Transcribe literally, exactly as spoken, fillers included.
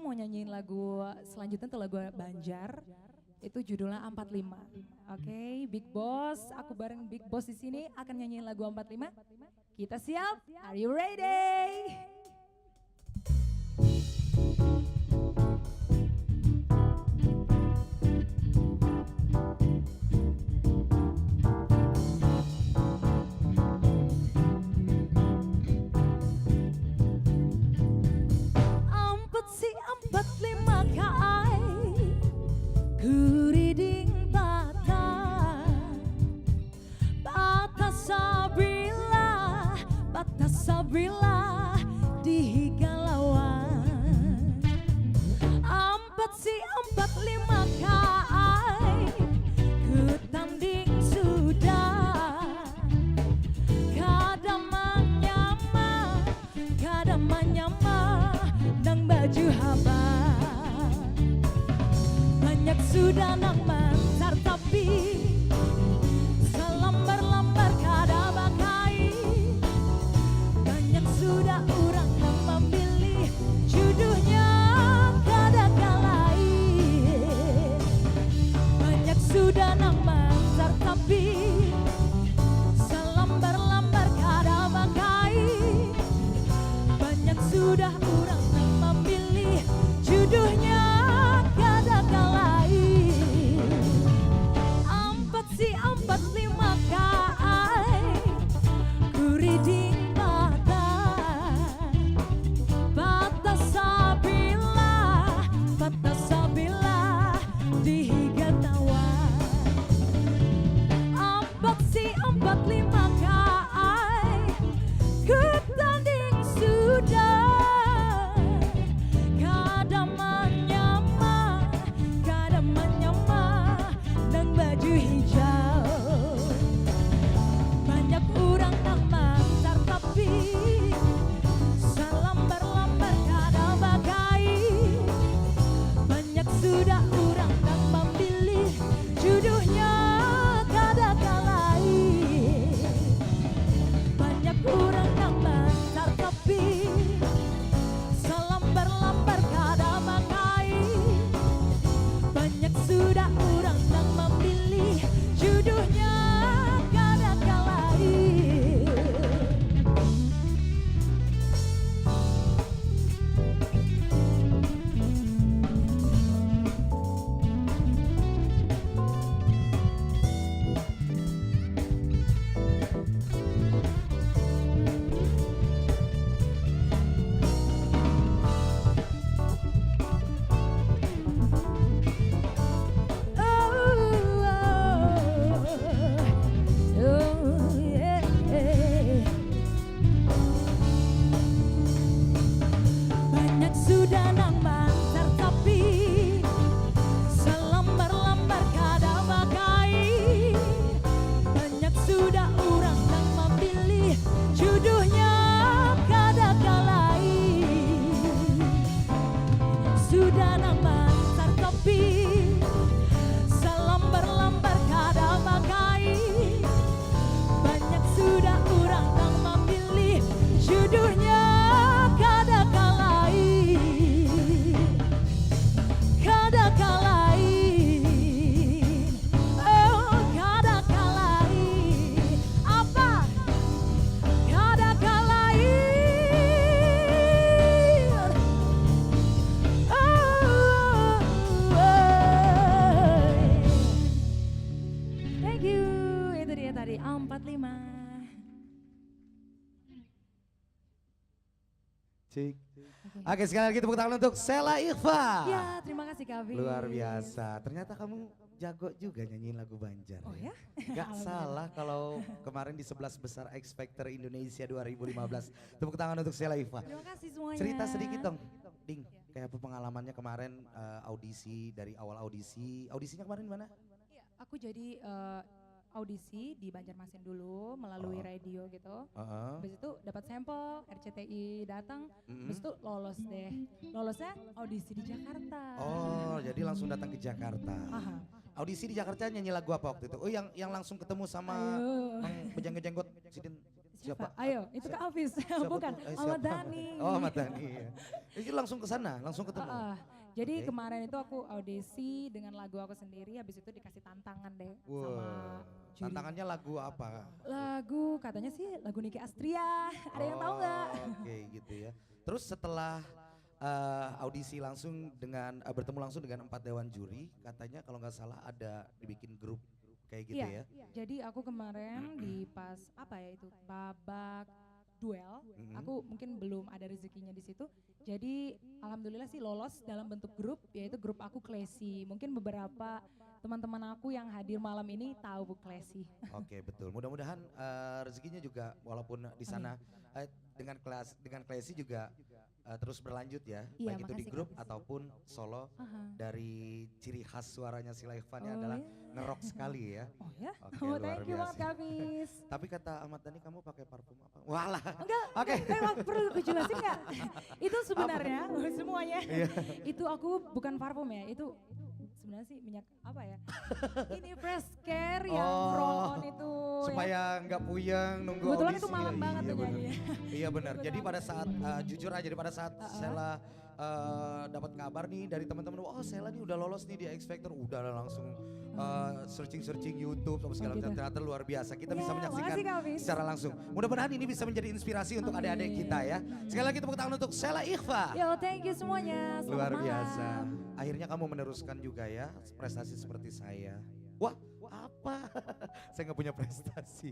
mau nyanyiin lagu selanjutnya tuh lagu Banjar. Itu judulnya empat lima. Oke, Big Boss, aku bareng Big Boss di sini akan nyanyiin lagu empat lima. Kita siap? Are you ready? Empat si empat lima kaai, kuriding patah, patah sabilah, patah sabilah di higa lawan. Empat si empat lima kaai, kutanding sudah, kada manyamah, kada manyamah nang baju habang. Banyak sudah nang mancar tapi salambar-lambar kada bakai. Banyak sudah urang nang mamilih, juduhnya kada kalai. Banyak sudah nang mancar tapi salambar-lambar kada bakai. Banyak sudah urang nang mamilih, juduhnya kada kalai. Empat si empat lima kaai, kuriding patah, patah sabilah, patah sabilah di higa tawa. Empat si empat lima kaai, kutanding sudah, kada manyamah, kada manyamah nang baju hijau. Banyak urang nang mancar tapi salambar-lambar kada bakai. Banyak sudah urang nang mamilih, juduhnya kada kalai. Banyak urang nang mancar tapi salambar-lambar kada bakai. Banyak sudah urang nang mamilih, juduhnya kada kalai. Banyak sudah nang mancar tapi salambar-lambar kada bakai. Banyak sudah urang nang mamilih, juduhnya kada kalai. Sudah nang mancar tapi salambar-lambar kada bakai. Banyak sudah urang nang mamilih, juduhnya kada kalai. Kada kalai. Oh, kada kalai. Apa? Kada kalai. Oh, oh. Thank you. Itu dia tadi empat lima. Cik. Oke, sekali lagi tepuk tangan untuk Sela Ikhfa. Ya, terima kasih, Kak Hafiz. Luar biasa. Ternyata kamu jago juga nyanyiin lagu Banjar. Oh ya? Gak salah kalau kemarin di sebelas besar X Factor Indonesia dua ribu lima belas. Tepuk tangan untuk Sela Ikhfa. Terima kasih semuanya. Cerita sedikit dong, Ding. Ya. Kayak apa pengalamannya kemarin, eh, audisi, dari awal audisi. Audisinya kemarin di mana? Iya, aku jadi, eh, audisi di Banjarmasin dulu melalui radio gitu. Heeh. Habis itu dapat sampel, R C T I datang, habis itu lolos deh. Lolosnya audisi di Jakarta. Oh, jadi langsung datang ke Jakarta. Aha. Audisi di Jakarta nyanyi lagu apa waktu itu? Oh, yang yang langsung ketemu sama Ayo. Bang bejenggot-jenggot sidin. Siapa? Ayo, itu Kak Hafiz. Siapa Bukan, tuh? Eh, Ahmad siapa? Dhani. Oh, Ahmad Dhani. Ya. Itu langsung ke sana, langsung ketemu. Ah, jadi Oke. Kemarin itu aku audisi dengan lagu aku sendiri, habis itu dikasih tantangan deh sama Wah, juri. Tantangannya lagu apa? Lagu katanya sih lagu Nicky Astria. Ada yang tahu nggak? Oh, Oke, gitu ya. Terus setelah eh, audisi langsung dengan eh, bertemu langsung dengan empat dewan juri, katanya kalau nggak salah ada dibikin grup kayak gitu Iya. Ya. Jadi aku kemarin di pas apa ya itu babak duel, Mm-mm. aku mungkin belum ada rezekinya di situ. Jadi alhamdulillah sih lolos dalam bentuk grup, yaitu grup aku Classy. Mungkin beberapa teman-teman aku yang hadir malam ini tahu Bu Classy. Oke, betul. Mudah-mudahan eh, rezekinya juga walaupun di sana eh, dengan kelas dengan Classy juga eh, terus berlanjut ya, Iya, baik itu di makasih, grup Kak Fis. Ataupun solo. Aha. Dari ciri khas suaranya si Laifah ini Oh, adalah iya. Ngerok sekali ya. Oh ya? Oke, Oh, luar thank you banget biasa. Kak Fis. Tapi kata Ahmad Dhani, kamu pakai parfum apa? Walah. Enggak, Oke. enggak, perlu aku jelasin nggak? Itu sebenarnya semuanya. Iya. Itu aku bukan parfum ya, itu sebenarnya sih minyak apa ya? Ini fresh care yang Oh, roll on itu. Supaya nggak puyeng nunggu Kebetulan audisi. itu malam Iya, banget iya, tuh benar. nyanyinya. Iya benar. Jadi pada saat eh, jujur aja, pada saat Sela eh, dapat kabar nih dari teman-teman, oh Sela nih udah lolos nih di X Factor, udah lah langsung eh, searching-searching YouTube sama segala Oh, gitu. Macam. Ternyata luar biasa. Kita bisa Ya, menyaksikan makasih, Kak Fis. Secara langsung. Mudah-mudahan ini bisa menjadi inspirasi untuk Amin. Adik-adik kita ya. Sekali lagi tepuk tangan untuk Sela Ikhfa. Yo, thank you semuanya. Selamat Luar malam. Biasa. Akhirnya kamu meneruskan juga ya prestasi seperti saya. Wah, apa? Saya nggak punya prestasi.